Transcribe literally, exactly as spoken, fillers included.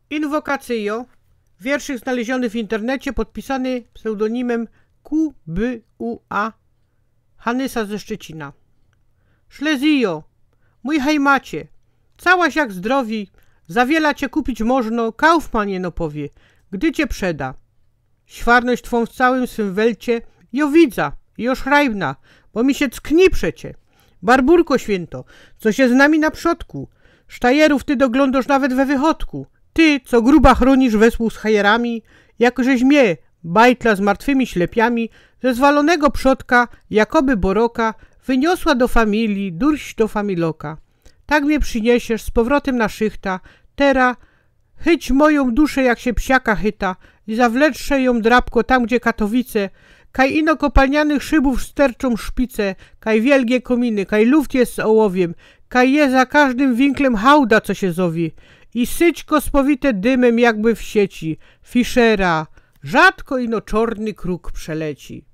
Inwokacyjo. Wierszyk znaleziōny w internecie, podpisany pseudonimym Q B U A Hanysa ze Szczecina. Szlezyjo, mōj hejmacie, całaś jak zdrowi, za wiela cie kupić możno, Kaufman jeno powie, gdy cie przeda. Świarność twōm w całym swym welcie jo widza, jo szrajbna, bo mi sie ckni przecie. Barburko świynto, co sie z nami na przodku? Sztajerōw ty doglōndŏsz nawet we wychodku. Ty, co gruba chrōnisz wespōł z hajerami, jakożeś mie, bajtla z martwymi ślepiami, ze zwalonego przodka, jakoby boroka, wyniosła do familii, durś do familoka. Tak mie prziniesiesz z powrotym na szychta, tera, chyć mojōm dusze, jak sie psiaka chyta, i zawletrze jōm drabko tam, gdzie Katowice, kaj ino kopalnianych szybōw sterczōm szpice, kaj wielgie kōminy, kaj luft je z ôłowiym, kaj je za kożdym winklym hałda, co sie zowie. I syćko spowite dymym, jakby w sieci Fiszera, rzadko ino czorny kruk przeleci.